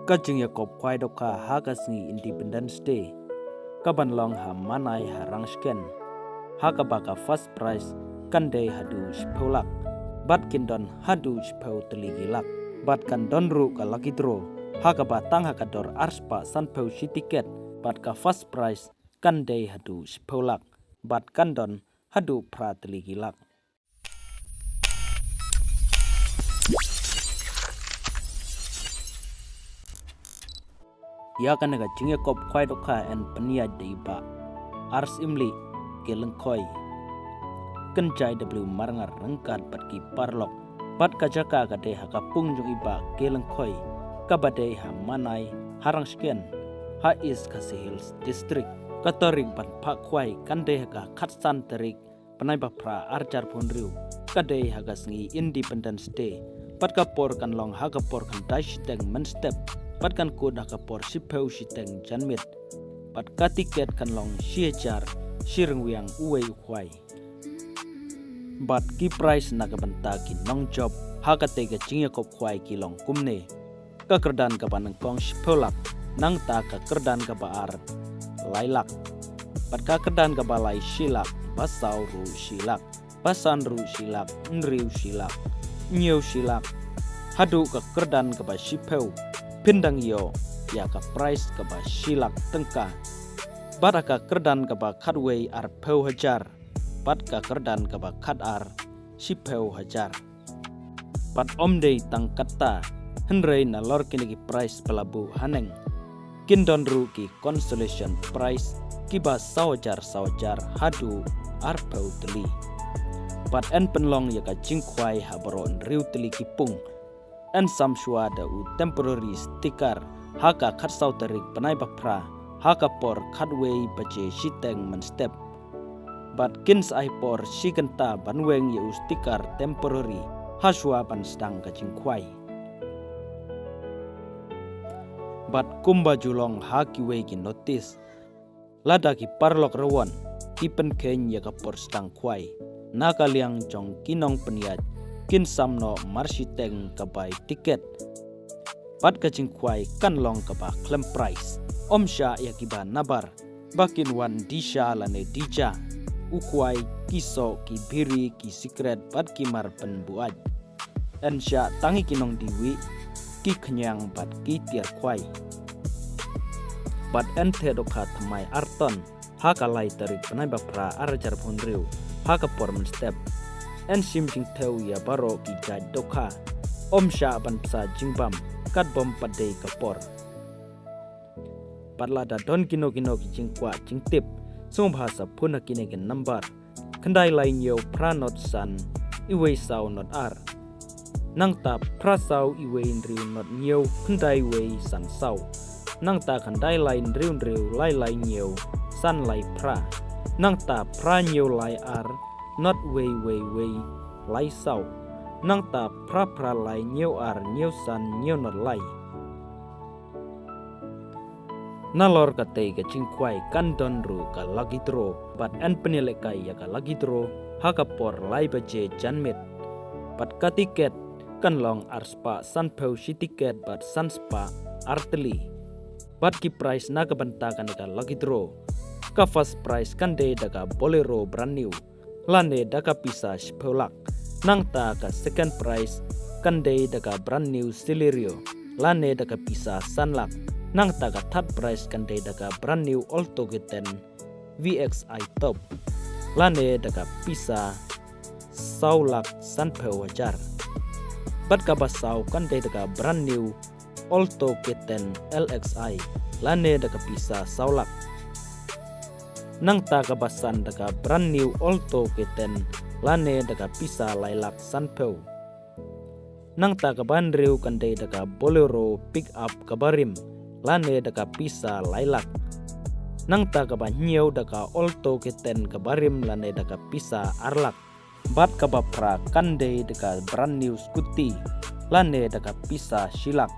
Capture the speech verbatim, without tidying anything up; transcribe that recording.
Ka jingïakob khwai dohkha ha ka sngi Independence Day ka ban long ha Manai ha Rangshken, ha kaba ka first prize kan dei haduh shiphew lak, bad kin don haduh shiphew tylli ki lak. Bad kan don ruh ka lucky draw, ha kaba tang ha ka dor arspah sanphew shi tiket, bad ka first prize kan dei haduh shiphew lak, bad kan don haduh phra tylli ki lak. Ïa kane ka jingïakob khwai dohkha yn pynïaid da i Bah Ars Imli Kyllengkhoi, Kynjai W Marngar ryngkat bad ki paralok. Bad ka jaka ka dei ha ka pung jong i Bah Kyllengkhoi, kaba dei ha Manai ha Rangshken, ha East Khasi Hills District. Ka tarik ban phah khwai kan dei ha ka khatsan tarik bnai ba phra arhajar arphew hynriew, ka dei ha ka sngi Independence Day. Bad ka por kan long ha ka por khyndai shiteng mynstep, bad kan kut ha ka por shiphew shiteng janmiet. Bad ka tiket kan long shi hajar shi ryngwiang uwei u khwai. Bad ki prize na ka bynta ki nongjop ha katei ka jingïakob khwai ki long kumne: ka kyrdan kaba nyngkong shiphew lak, nangta ka kyrdan kaba ar lai lak, bad ka kyrdan kaba lai shi lak, ba saw ruh shi lak, ba san ruh shi lak, hynriew shi lak, hynñiew shi lak, haduh ka kyrdan kaba shiphew phin dang ïoh ïa ka prize kaba shi lak tyngka. Bad ha ka kyrdan kaba khatwei arphew hajar, bad ka kyrdan kaba khatar shiphew hajar. Bad ym dei tang katta, hynrei nalor kine ki prize ba la buh haneng, kin don ruh ki consolation prize kiba saw hajar saw hajar haduh arphew tylli. Bad yn pynlong ïa ka jingkhwai ha baroh hynriew tylli ki pung. Yn sam shuwa da u temporary sticker ha ka khatsaw tarik bnai ba phra, ha ka por khatwei baje shiteng mynstep. Bad kin sa ai por shi kynta ban weng ïa u sticker temporary ha shuwa ban sdang ka jingkhwai. Bad kumba ju long ha kiwei ki notice, lada ki paralok rawon ki pynkheiñ ïa ka por sdang khwai, na ka liang jong ki nongpynïaid kin sam noh marshiteng ka bai tiket. Bad ka jingkhwai kan long kaba khlem prize. Ym shah ïa kiba nabar ba kin wan disha lane dija, u khwai, ki soh, ki biri, ki sikret bad ki mar pynbuaid. Yn shah tang ïa ki nongdie wieh, ki khñiang bad ki tiar khwai. Bad yn theh dohkha thymmai ar ton ha ka lai tarik bnai ba phra arhajar arphew hynriew ha ka por mynstep. Yn shim jingthew ïa baroh ki jait dohkha. Ym shah ban bsa jingbam katba ym pat dei ka por. Bad lada don kino kino ki jingkwah jingtip, sngewbha sa phone ha kine ki nambar: khyndai lai hynñiew phra not san iwei saw not ar, nangta phra saw iwei hynriew not hynñiew khyndai wei san saw, nangta khyndai lai hynriew hynriew lai lai hynñiew san lai phra, nangta phra hynñiew lai ar not wei wei wei lai saw, nangta phra phra lai hynñiew ar hynñiew san hynñiew not lai. Nalor katei ka jingkhwai kan don ruh ka lucky draw, bad yn pynïalehkai ïa ka lucky draw ha ka por lai baje janmiet. Bad ka tiket kan long arspah sanphew shi tiket bad sanspah ar tylli. Bad ki prize na ka bynta kane ka lucky draw: ka first prize kan dei da ka Bolero brand new lane da ka pisa shiphew lak. Nangta ka second prize kan dei da ka brand new Celerio lane da ka pisa san lak. Nangta ka third prize kan dei da ka brand new Alto K ten V X I Top lane da ka pisa saw lak sanphew hajar. Bad kaba saw kan dei da ka brand new Alto K ten L X I lane da ka pisa saw lak. Nangta kaba san da ka brand new Alto K ten lane da ka pisa lai lak sanphew. Nangta kaba hynriew kan dei da ka Bolero pick up kaba rim lane da ka pisa lai lak. Nangta kaba hynñiew da ka Alto K ten kaba rim lane da ka pisa ar lak. Bad kaba phra kan dei da ka brand new scooty lane da ka pisa shi lak.